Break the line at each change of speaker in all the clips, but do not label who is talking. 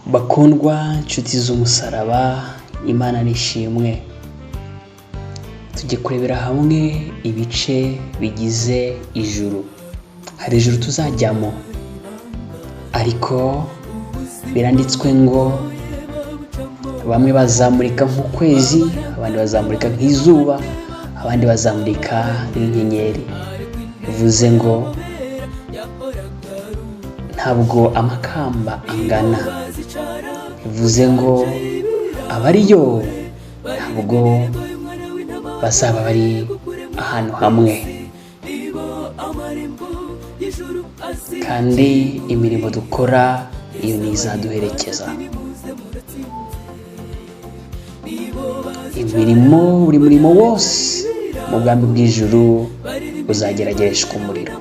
Bakundwa, nshuti z'umusaraba, Imana nishimwe. Tujye kurebera hamwe ibice bigize ijuru. Hari ijuru tuzajyamo, ariko biranditswe ngo bamwe bazamurika nk'ukwezi, abandi bazamurika nk'izuba, abandi bazamurika nk'inyenyeri. Bivuze ngo ntabwo amakamba angana. Bivuze ngo abariyo ntabwo bazaba bari ahantu hamwe, kandi imirimo dukora iyo niyo izaduherekeza. Imirimo, buri murimo wose mu bwami bw'ijuru uzageragereshwa umuriro.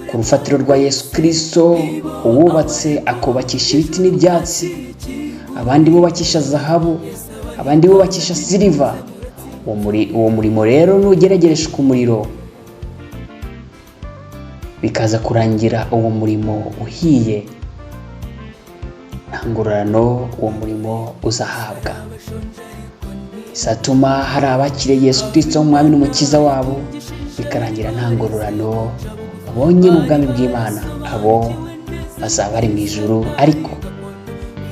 Ku rufatiro rwa Yesu Kirisito, uwubatse akubakisha ibiti n'ibyatsi, abandi bubakisha zahabu, abandi bubakisha silver, uwo murimo rero nugeragereshwa umuriro, bikaza kurangira uwo murimo uhiye, nta ngororano uwo murimo uzahabwa. Bizatuma hari abakiriye Yesu Kirisito nk'umwami n'umukiza wabo, bikarangira nta ngororano babonye mu bwami bw'Imana. Abo bazaba bari mu ijuru ariko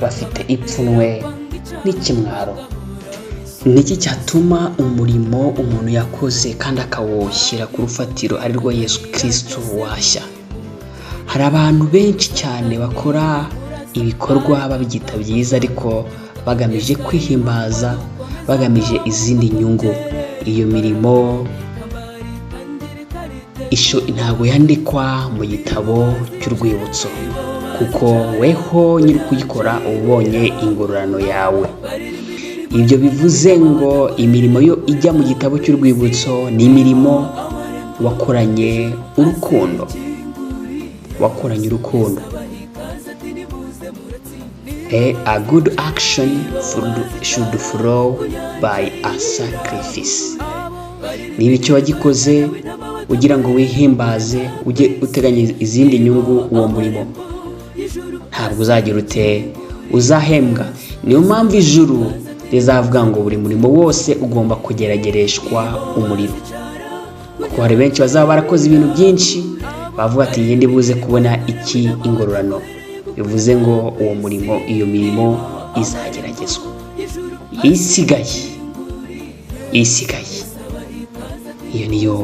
bafite ipfunwe n'ikimwaro. Ni iki cyatuma umurimo umuntu yakoze kandi akawushyira ku rufatiro ari rwo Yesu Kirisito washya? Hari abantu benshi cyane bakora ibikorwa babyita byiza, ariko bagamije kwihimbaza, bagamije izindi nyungu. Iyo mirimo ntabwo yandikwa mu gitabo cy'urwibutso, kuko weho nyiri kuyikora uba ubonye ingororano yawe. Ibyo bivuze ngo imirimo yo ijya mu gitabo cy'urwibutso ni imirimo wakoranye urukundo, wakoranye urukundo. A good action should follow by a sacrifice. Niba icyo wagikoze ugira ngo wihimbaze, ujye uteganya izindi nyungu, uwo murimo ntabwo uzagira ute uzahembwa. Niyo mpamvu ijuru rizavuga ngo buri murimo wose ugomba kugeragereshwa umuriro, kuko hari benshi bazaba barakoze ibintu byinshi, bavuga ati: "Ngende buze kubona iki ingororano?" Bivuze ngo uwo murimo, iyo mirimo izageragezwa. Isigaye iyo niyo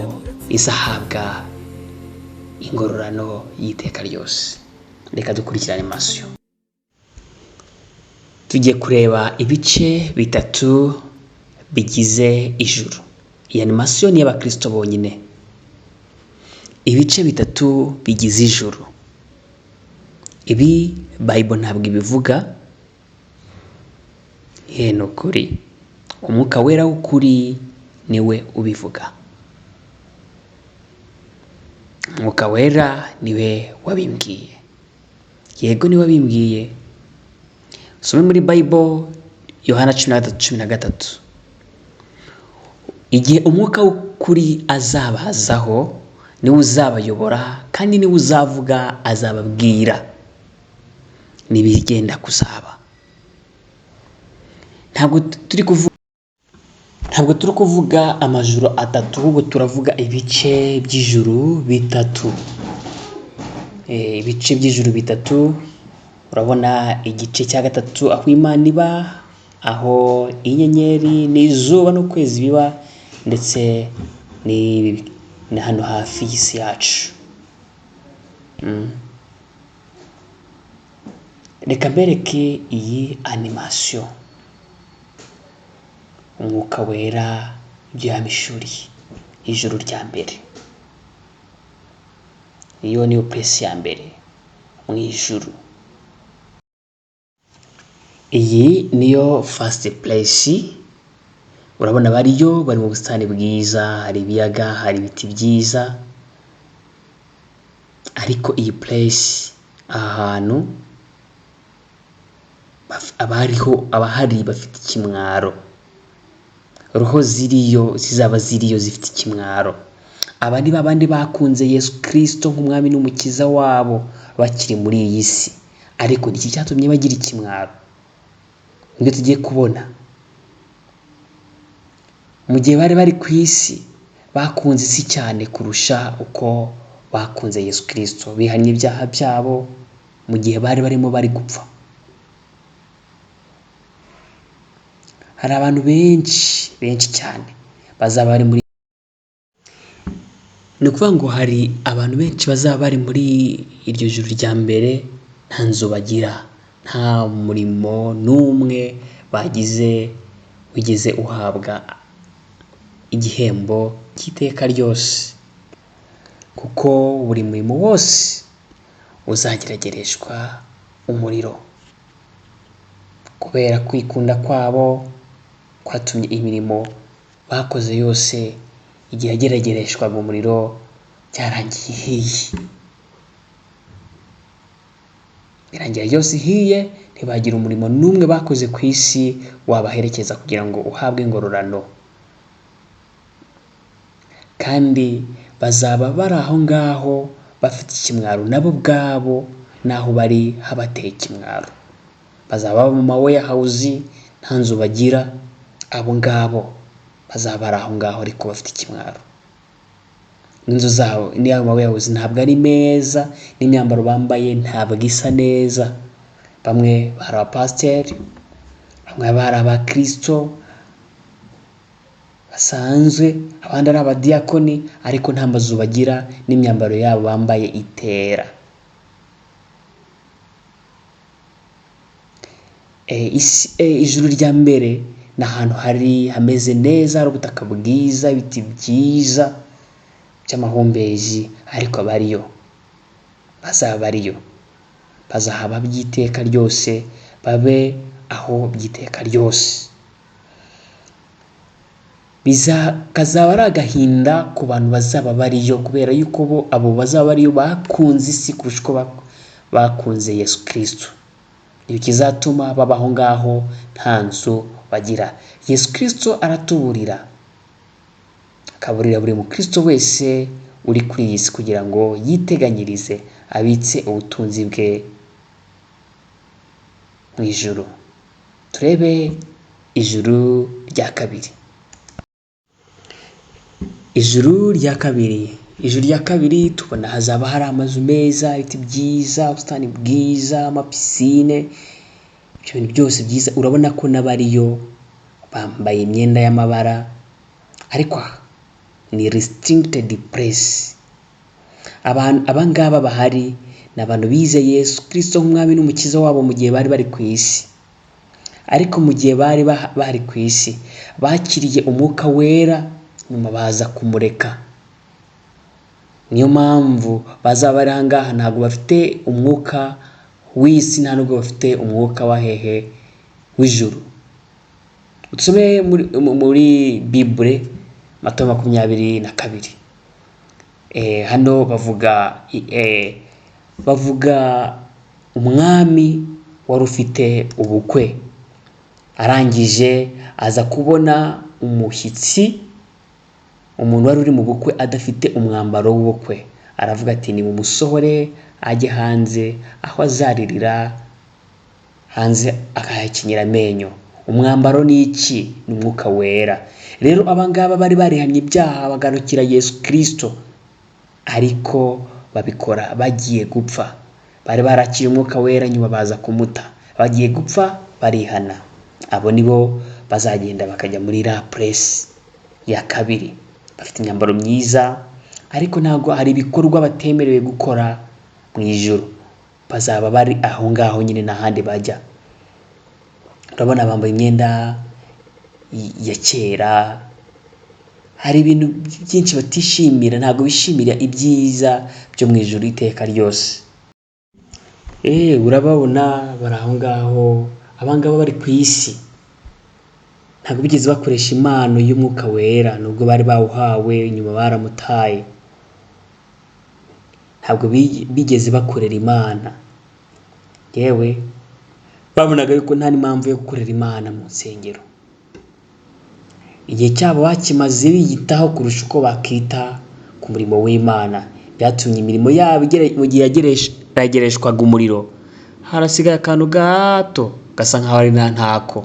izahabwa ingororano y'iteka ryose. Reka dukurikirane masiyo. Tugiye kureba ibice bitatu bigize ijuru. Iyi animation ni iy'abakristo bonyine. Ibice bitatu bigize ijuru, ibi Bible ntabwo ibivuga. Ye, ni ukuri, Umwuka Wera w'ukuri niwe ubivuga. Umwuka Wera niwe wabimbwiye. Yego, niwe wabimbwiye. Usome muri Bible, Yohana 13:13: "Igihe Umwuka w'ukuri azabazaho, niwe uzabayobora kandi niwe uzavuga, azababwira n'ibigenda kuzaba." Ntabwo turi kuvuga amajuru atatu, ahubwo turavuga ibice by'ijuru bitatu. Ibice by'ijuru bitatu. Urabona igice cya gatatu, aho Imana iba, aho inyenyeri n'izuba n'ukwezi biba, ndetse ni hano hafi y'isi yacu. Reka mbereke iyi animation, Umwuka Wera ibyo yampishuriye. Ijuru rya mbere, iyo niyo place ya mbere mu ijuru. Iyi niyo first place. Urabona bariyo bari mu busitani bwiza, hari ibiyaga, hari ibiti byiza. Ariko iyi place, aha hantu, abariho, abahari bafite ikimwaro. Roho ziriyo, zizaba ziriyo zifite ikimwaro. Aba ni babandi bakunze Yesu Kirisito nk'umwami n'umukiza wabo bakiri muri iyi si. Ariko ni iki cyatumye bagira ikimwaro? Nibyo tugiye kubona. Mu gihe bari bari ku isi, bakunze isi cyane kurusha uko bakunze Yesu Kristo. Bihannye ibyaha byabo mu gihe bari barimo bari gupfa. Hari abantu benshi benshi cyane bazaba bari muri, ni ukuvuga ngo hari abantu benshi bazaba bari muri iryo juru rya mbere, nta nzu bagira, nta murimo n'umwe bagize wigeze uhabwa igihembo cy'iteka ryose, kuko buri murimo wose uzageragereshwa umuriro. Kubera kwikunda kwabo kwatumye imirimo bakoze yose igihe yageragereshwaga umuriro byarangiye ihiye, birangira yose ihiye, ntibagira umurimo n'umwe bakoze ku isi wabaherekeza kugira ngo uhabwe ingororano. Kandi bazaba bari aho ngaho bafite ikimwaro nabo ubwabo, n'aho bari habateye ikimwaro. Bazaba baba mu ma warehouse, nta nzu bagira, abo ngabo bazaba bari aho ngaho ariko bafite ikimwaro. N'inzu zabo n'ayo ma warehouse ntabwo ari meza, n'imyambaro bambaye ntabwo isa neza. Bamwe bari abapasiteri, bamwe bari abakristo basanzwe, abandi ari abadiyakoni, ariko nta mazu bagira n'imyambaro yabo bambaye itera. Ijuru rya mbere ni ahantu hari hameze neza, hari ubutaka bwiza, ibiti byiza by'amahumbezi, ariko abariyo bazaba bariyo, bazahaba by'iteka ryose, babe aho by'iteka ryose. Kazaba ari agahinda ku bantu bazaba bariyo, kubera yuko bo abo bazaba bariyo bakunze isi kurusha uko bakunze Yesu Kristo. Nicyo kizatuma babaho ngaho nta nzu bagira. Yesu Kristo aratuburira, akaburira buri mukristo wese uri kuri iyi si kugira ngo yiteganyirize, abitse ubutunzi bwe mu ijuru. Turebe ijuru rya kabiri. Ijuru rya kabiri. Ijuru rya kabiri tubona hazaba hari amazu meza, ibiti byiza, ubusitani bwiza, amapisine, ibyo bintu byose byiza. Urabona ko n'abariyo bambaye imyenda y'amabara, ariko aha ni restricted place. Abangaba bahari ni abantu bize Yesu Kristo nk'umwami n'umukiza wabo mu gihe bari bari ku isi. Ariko mu gihe bari bari ku isi bakiriye umwuka wera, nyuma baza kumureka. Niyo mpamvu bazaba bari aha ngaha, ntabwo bafite umwuka w'isi, nta nubwo bafite umwuka wa hehe w'ijuru. Dusome muri Bible Matayo 22. Hano bavuga umwami wari ufite ubukwe, arangije aza kubona umushyitsi, umuntu wari uri mu bukwe adafite umwambaro w'ubukwe. Aravuga ati nimumusohore ajye hanze, aho azaririra hanze akahakenyera amenyo. Umwambaro ni iki? Ni umwuka wera. Rero abangaba bari barihannye ibyaha bagarukira Yesu Kristo, ariko babikora bagiye gupfa. Bari barakiriye umwuka wera, nyuma baza kumuta, bagiye gupfa barihana. Abo nibo bazagenda bakajya muri la place ya kabiri. Bafite imyambaro myiza, ariko ntabwo hari ibikorwa batemerewe gukora mu ijuru. Bazaba bari aho ngaho nyine, n'ahandi bajya. Urabona bambaye imyenda ya kera, hari ibintu byinshi batishimira, ntabwo bishimira ibyiza byo mu ijuru iteka ryose. Urababona bari aho ngaho, abangaba bari ku isi ntabwo bigeze bakoresha impano y'umwuka wera, nubwo bari bawuhawe, nyuma baramutaye. Ntabwo bigeze bakorera Imana. Yewe babonaga yuko nta n'impamvu yo gukorera Imana mu nsengero. Igihe cyabo bakimaze biyitaho kurusha uko bakita ku murimo w'Imana. Byatumye imirimo yabo mu gihe yageragereshwaga umuriro, Harasigaye akantu gato gasa nkaho ari na ntako.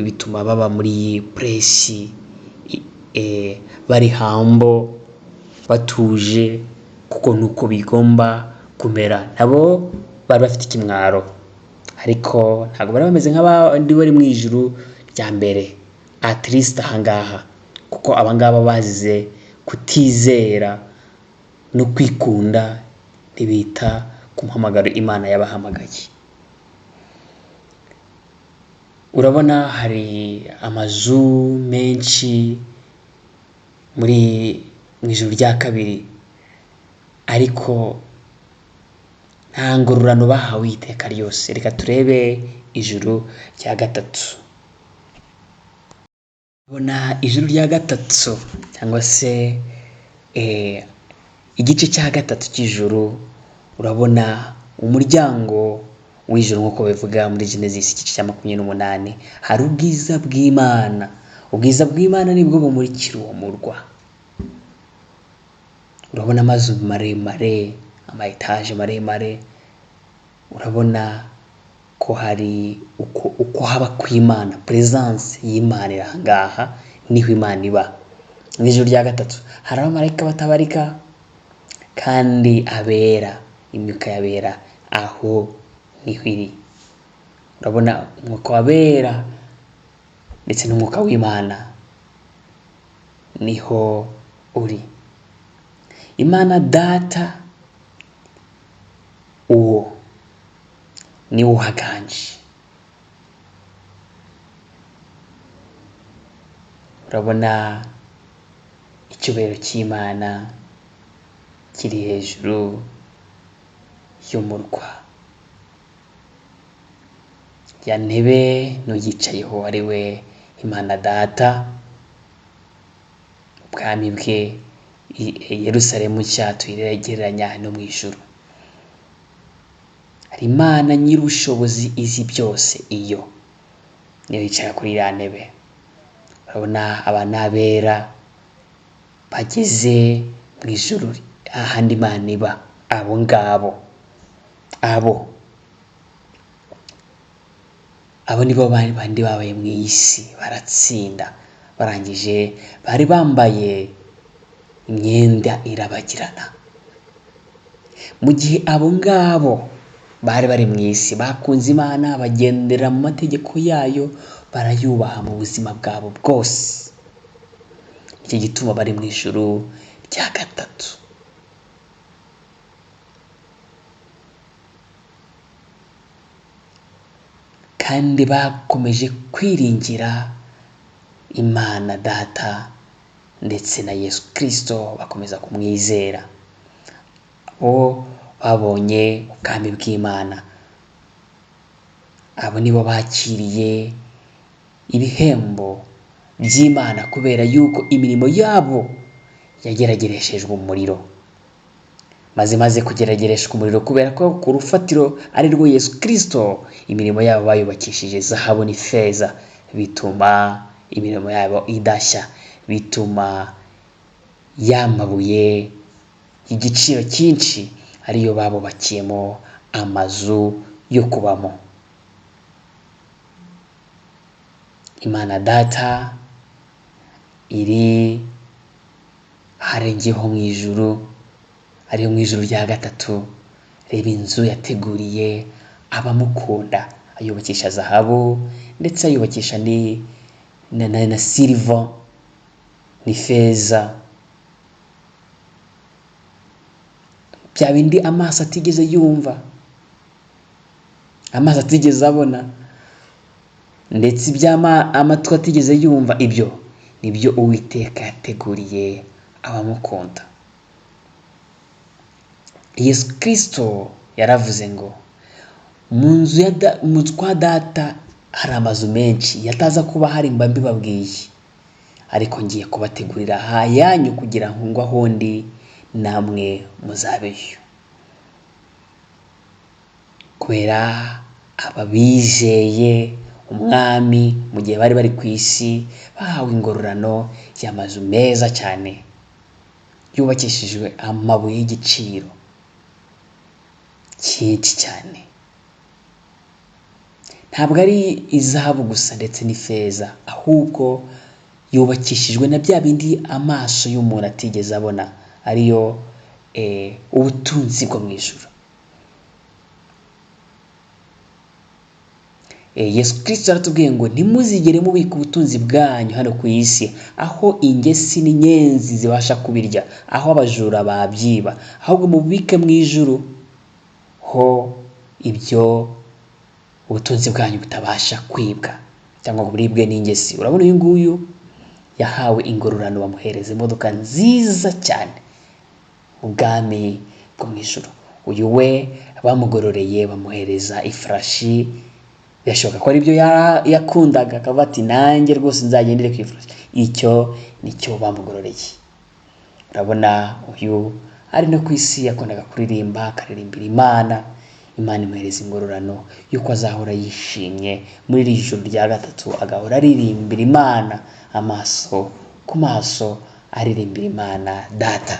Bituma baba muri iyi place, bari humble, batuje, kuko nuko bigomba kumera. Nabo bari bafite ikimwaro, ariko ntabwo bari bameze nk'abandi bari mu ijuru rya mbere, at least ahangaha, kuko abangaba bazize kutizera no kwikunda, ntibita ku muhamagaro Imana yabahamagaye. Urabona hari amazu menshi muri mu ijuru rya kabiri, ariko nta ngororano bahawe iteka ryose. Reka turebe ijuru rya gatatu. Ubona ijuru rya gatatu, cyangwa se igice cya gatatu cy'ijuru. Urabona umuryango w'ijuru nk'uko bivuga muri Genesis igice cya 28. Hari ubwiza bw'Imana. Ubwiza bw'Imana nibwo bumurikira uwo murwa. Urabona amazu maremare, ama etaje maremare. Urabona ko hari uko haba kw'Imana, presence y'Imana iri ahangaha, niho Imana iba. Mu ijuru rya gatatu hari abamarayika batabarika kandi abera, imyuka y'abera aho niho iri. Urabona umwuka w'abera ndetse n'umwuka w'Imana niho uri. Imana Data uwo niwe uhaganje. Urabona icyubahiro cy'Imana kiri hejuru y'umurwa. Ya ntebe n'uyicayeho ari we Imana Data, ubwami bwe, Yerusalemu nshya tuyigereranya no mu ijuru. Hari Imana nyir'ubushobozi izi byose, iyo niyo yicara kuri iriya ntebe. Urabona aba ni abera bageze mu ijuru ahandi Imana iba, abo ngabo, abo nibo bandi babaye mu isi baratsinda, barangije bari bambaye imyenda irabagirana. Mu gihe abo ngabo bari bari mu isi bakunze Imana, bagendera mu mategeko yayo, barayubaha mu buzima bwabo bwose. Nicyo gituma bari mu ijuru rya gatatu. Kandi bakomeje kwiringira Imana Data ndetse na Yesu Kristo, bakomeza kumwizera. Bo babonye ubwami bw'Imana. Abo nibo bakiriye ibihembo by'Imana kubera yuko imirimo yabo yageragereshejwe umuriro. Maze kugeragereshwa umuriro, kubera ko ku rufatiro ari rwo Yesu Kristo, imirimo yabo bayubakishije zahabu n'ifeza, bituma imirimo yabo idashya, bituma ya mabuye y'igiciro cyinshi ariyo babubakiyemo amazu yo kubamo. Imana Data iri aharengeyeho mu ijuru, ariyo mu ijuru rya gatatu. Reba inzu yateguriye abamukunda, ayubakisha zahabu ndetse ayubakisha na silver, ni feza, bya bindi amaso atigeze yumva, amaso atigeze abona, ndetse amatwi atigeze yumva, ibyo nibyo Uwiteka yateguriye abamukunda. Yesu Kristo yaravuze ngo mu nzu ya mu nzu kwa Data hari amazu menshi, yataza kuba hari mba mbibabwiye, ariko ngiye kubategurira ayanyu kugira ngo aho ndi namwe muzabeyo. Kubera ababizeye umwami mu gihe bari bari ku isi, bahawe ingororano y'amazu meza cyane yubakishijwe amabuye y'igiciro. cyinshi cyane. Ntabwo ari izahabu gusa ndetse n'ifeza, ahubwo yubakishijwe na bya bindi amaso y'umuntu atigeze abona, ariyo ubutunzi bwo mu ijuru. Yesu Kristo aratubwiye ngo ntimuzigere mubika ubutunzi bwanyu hano ku isi, aho ingesi n'inyenzi zibasha kubirya, aho abajura babyiba, ahubwo mubike mu ijuru ho ibyo ubutunzi bwanyu butabasha kwibwa cyangwa ngo buribwe n'ingesi. Urabona uyu nguyu yahawe ingororano, bamuhereza imodoka nziza cyane mu bwami bwo mu ijuru. Uyu we bamugororeye bamuhereza ifarashi, birashoboka ko aribyo yakundaga, akavuga ati nanjye rwose nzagendere ku ifarashi. Icyo nicyo bamugororeye. Urabona uyu ari no ku isi yakundaga kuririmba, akaririmbira Imana, Imana imuhereza ingororano y'uko azahora yishimye muri iri joro rya gatatu, agahora aririmbira Imana amaso ku maso, aririmbira Imana Data.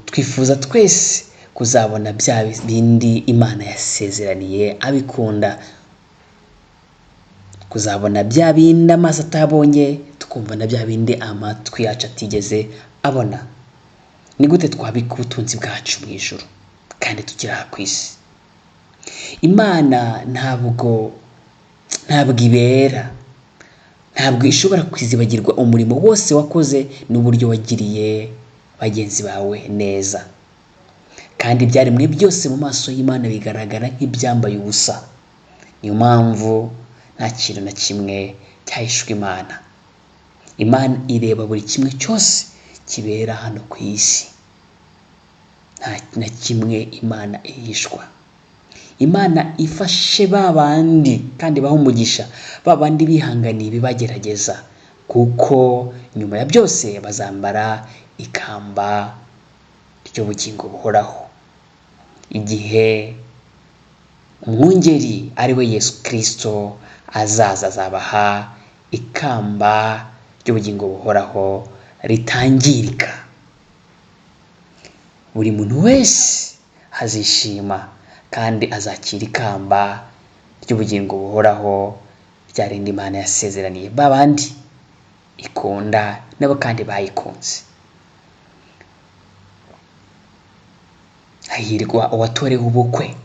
Twifuza twese kuzabona bya bindi Imana yasezeraniye abikunda, kuzabona bya bindi amaso atabonye, tukumva na bya bindi amatwi yacu atigeze abona. Ni gute twabika ubutunzi bwacu mu ijuru kandi tukiri aha ku isi? Imana ntabwo ibera, ntabwo ishobora kwizibagirwa umurimo wose wakoze n'uburyo wagiriye bagenzi bawe neza, kandi ibyaremwe byose mu maso y'Imana bigaragara nk'ibyambaye ubusa. Niyo mpamvu nta kintu na kimwe cyahishwe Imana. Imana ireba buri kimwe cyose kibera hano ku isi, nta na kimwe Imana ihishwa. Imana ifashe ba bandi kandi baha umugisha ba bandi bihanganiye ibibagerageza, kuko nyuma ya byose bazambara ikamba ry'ubugingo buhoraho. Igihe umwungeri ari we Yesu Kristo azaza, azabaha ikamba ry'ubugingo buhoraho ritangirika. Buri muntu wese azishima kandi azakira ikamba ry'ubugingo buhoraho rya rindi Imana yasezeraniye ba bandi ikunda nabo kandi bayikunze. Hahirwa uwatorewe ubukwe.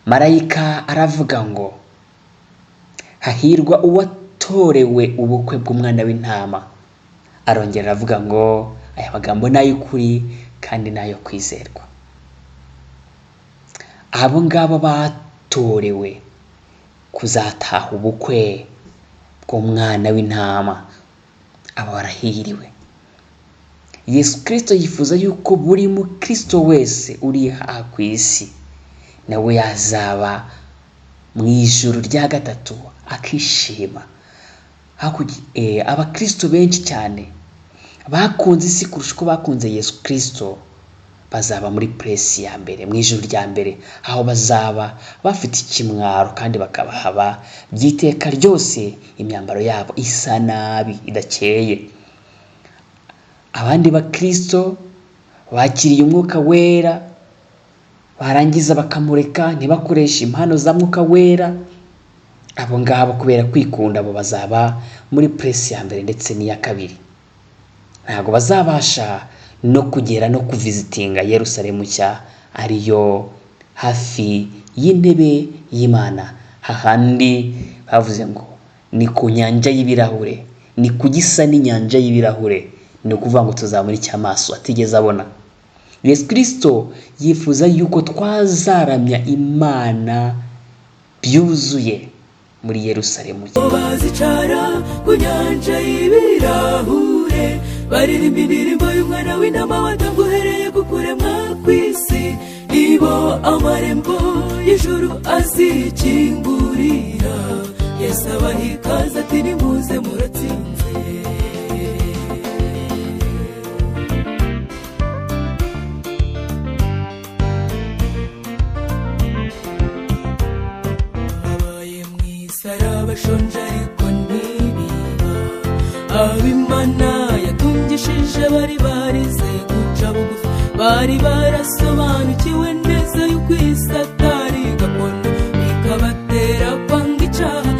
Marayika aravuga ngo hahirwa uwatorewe ubukwe bw'umwana w'intama. Arongera aravuga ngo aya magambo ni ay'ukuri kandi ni ayo kwizerwa. Abo ngabo batorewe kuzataha ubukwe bw'umwana w'intama, aba barahiriwe. Yesu Kristo yifuza yuko buri mukristo wese uri aha ku isi nawe yazaba mu ijuru rya gatatu akishima. Abakristo benshi cyane bakunze isi kurusha uko bakunze Yesu Kristo bazaba muri presi ya mbere, mu ijuru rya mbere, aho bazaba bafite ikimwaro kandi bakabahaba by'iteka ryose, imyambaro yabo isa nabi idakeye. Abandi bakristo bakiriye umwuka wera, barangiza bakamureka ntibakoreshe impano za mwuka wera. Abo ngabo kubera kwikunda, abo bazaba muri presi ya mbere ndetse n'iya kabiri. Ntabwo bazabasha no kugera no kuvizitinga Yerusalemu nshya, ariyo hafi y'intebe y'Imana, hahandi bavuze ngo ni ku nyanja y'ibirahure, ni ku gisa n'inyanja y'ibirahure, ni ukuvuga ngo tuzamura icy'amaso atigeze abona. Yesu Kristo yifuza yuko twazaramya Imana byuzuye muri Yerusalemu.
Bazicara ku nyanja y'ibirahure, baririmba indirimbo y'umwana w'intama watambwe uhereye ku kuremwa kw'isi. Nibo amarembo y'ijuru azikingurira, Yesu abaha ikaze ati nimuze muratsinze. Abaye mu isi arabashonje ariko ntibiba, ab'Imana yatungishije bari Bari barasobanukiwe neza yuko isi atari gakondo, bikabatera kwanga icyaha.